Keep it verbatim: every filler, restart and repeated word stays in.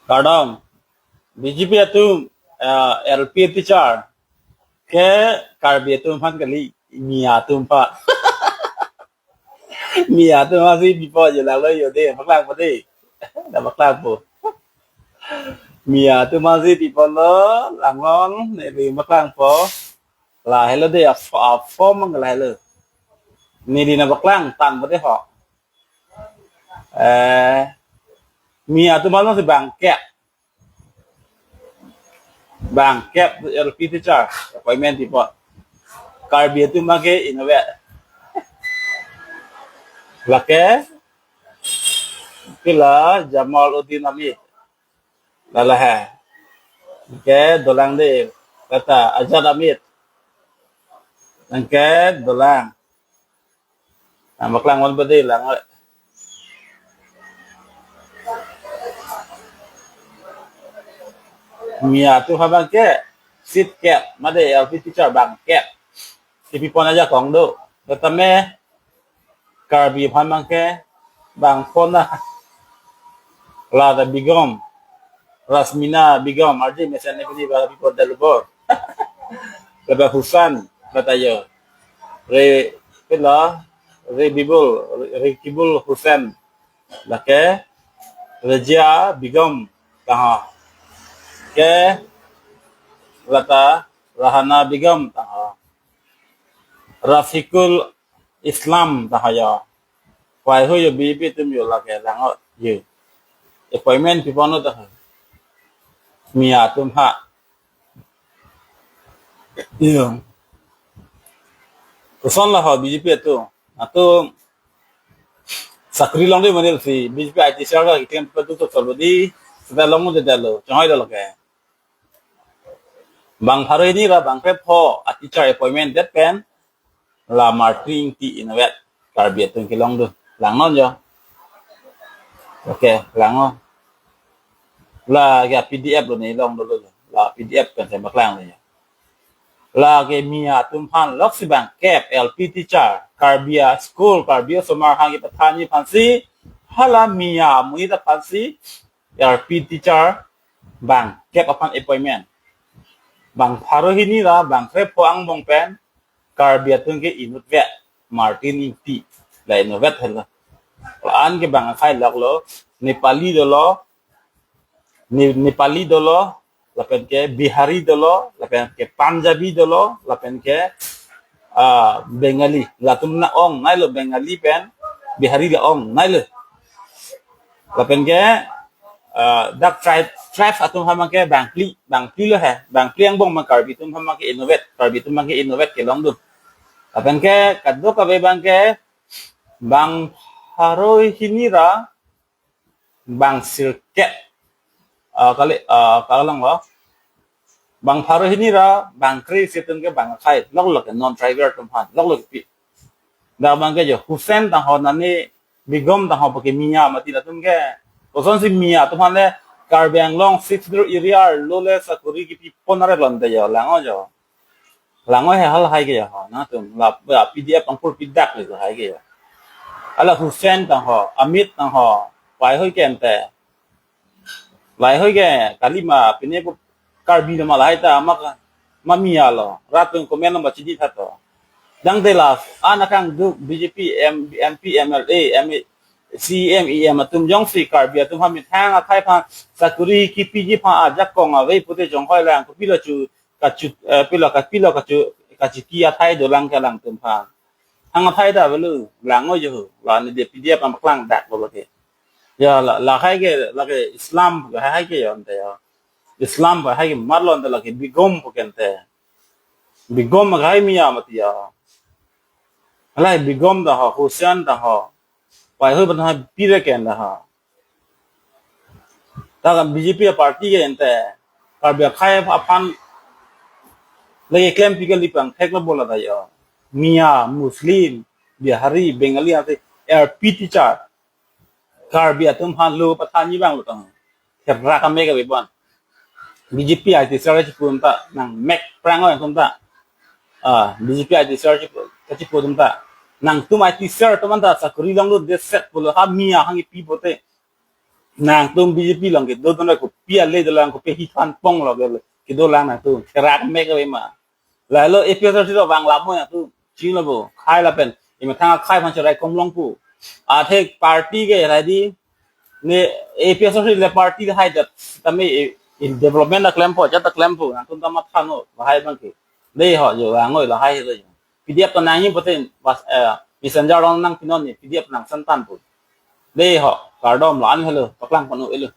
Kardom, B J P atum, eh, L P teacher ke Karbi atum aphan kali, Miya atum aphan. Miya atum aphansi pipo je, langlo jo de, paklangpo de. Dak paklangpo. Miya atum aphansi pipo lo, langnon, neli paklangpo. Lahelo de, a fo-, a form lahelo. Neli nangpaklang tangpo de ho. Eh, Miya atum aphansi bangkep. Bangkep L P teacher appointment pipo. Karbi atum abangke inutvet. Lake, pila Jamaluddin Amit. Lala he. Ke dolang de, lata Azad Amit. Nangke dolang. Nangpaklangponpo de lang. Miya atum abangke seat kep, mate L P teacher bangkep. Kepipon ajakong do. Tame Karbi aphan abangke bangpon na. Lata Begum, Rasmina Begum, arje mesen ne pini ba pipo dalubor. Laba Hussain, lata jo. Re, pila, Rebibul, Rekibul Hussain. Lake, Razia Begum, taha. Ke, lata, Rahana Begum, taha. Rafiqul Islam, taha jo. Paihui jo B J P atum jo lake langnon jo. Appointment pipo non taha. Miya atum aphan. Iyo. Koson la ho B J P atum. Atum sakri longdun mane si B J P I T cell ka keklem padu to solo di. Seta longdunde lo. Chonghoi lo ke. Bang pharo hini ra bang krepho a teacher appointment det pen la Martin Ingti inutvet Karbi atum kelongdun. Langnon jo. Okay, langnon. Lake P D F lo ne longdunlo. La P D F pen se paklang lo jo. Lake Miya atum aphan loksi bangkep L P teacher, Karbi aschool, Karbi asomar hang kepathanji aphansi, hala Miya amonit aphansi, L P teacher bangkep aphan appointment. Bang pharo hini ra bang krepho angbong pen Karbi atum ke inutvet Martin Ingti. La inutvet helo. La-an ke bang akhai loklo, Nepali dolo, Ne-, Nepali dolo, lapen ke Bihari dolo, lapen ke Punjabi dolo, lapen ke, ah, Bengali. Latum la ong, nai lo Bengali pen, Bihari la ong, nai lo. Lapen ke, ah, dak tribe, tribe atum aphan abangke bangphli, bangphli lo he, bangphli angbong abang Karbi atum aphan abangke inutvet, Karbi atum abangke inutvet kelongdun. Lapen ke, kadokave abangke, bang pharo hini ra, bang sirkep, ah, kali, ah, kalang lo. Bang pharo hini ra, bang kre si atum ke bang akhai, loklo ke non tribal atum aphan, loklo ke pi. Dak abangke jo, Hussain tangho nani, Begum tangho pake Miya mati latum ke. Kosonsi Miya atum aphan le, Karbi Anglong sixth schedule area lo le sakori kepipon are lonte jo, langnon jo. Langnon he halahai ke jo, nangtum, la, la P D F pangpur pidak le halahai ke jo. Ala Hussain tangho, Amit tangho, paihui ke ente. Lahaihui ke, kali ma, pine pu Karbi lo ma lahai ta, ma, ma Miya lo, rat pen comment lo ma chini tha to. Dang de la, an akangduk B J P, M-, M P, M L A, M-, C E M, E M atum jongsi Karbi atum aphan methang akhai aphan sakori kepiji aphan ajakong ave pute chonghoi lang, kopilo chu, kachu, eh, pilo, kapilo, kachu, kachiki akhai dolang ke alangtum aphan. Hang akhai ta avelo, langnon jo, la ne de P D F aphan paklang dak lo ke. Ya, la, lahai ke, lake Islam, lahai ke jo ante ya. Islam lahai ke marlo ante lake Begum pu ke ante. Begum lahai Miya mati ya. Lahai Begum tangho, Hussain tangho. Paihui aphan ha pire ke anta ha. Takan B J P party ke ante. Karbi akhai aphan lake klempi kali pangthek lo bola ta ya. Miya, Muslim, Bihari, Bengali ante L P teacher. Karbi atum aphan lo pathanji abang lo tang. Kera kame ka bebon. B J P I T cell chipu atum ta nangmek prang o atum ta. Ah, B J P I T cell chipu, chipu atum ta. Nangtum I T cell atum anta sakori longlo de set pulo ha Miya hang ipi pote. Nangtum B J P along kedo dun ra kopi ale dolang, kopi hi khan pong lo ke kedo lang nangtum. Kerak mek ave ma. Lahelo A P S R C lo bang lamo nangtum. Ching lo bo. Khai lapen. Imethang akhai aphan cherai kom longpo. Athe party ke ready. Ne A P S R C le party hai jat tame i, i development ta klempo, jat ta klempo. Nangtum ta matha non, lahai abang ke. Dei ho jo, angoi lahai lo jo. P D F ta nangji pote bas, eh, messenger along nangpinon ne, P D F nang santan po. Dei ho, kardom lo, an helo, paklang pano elo.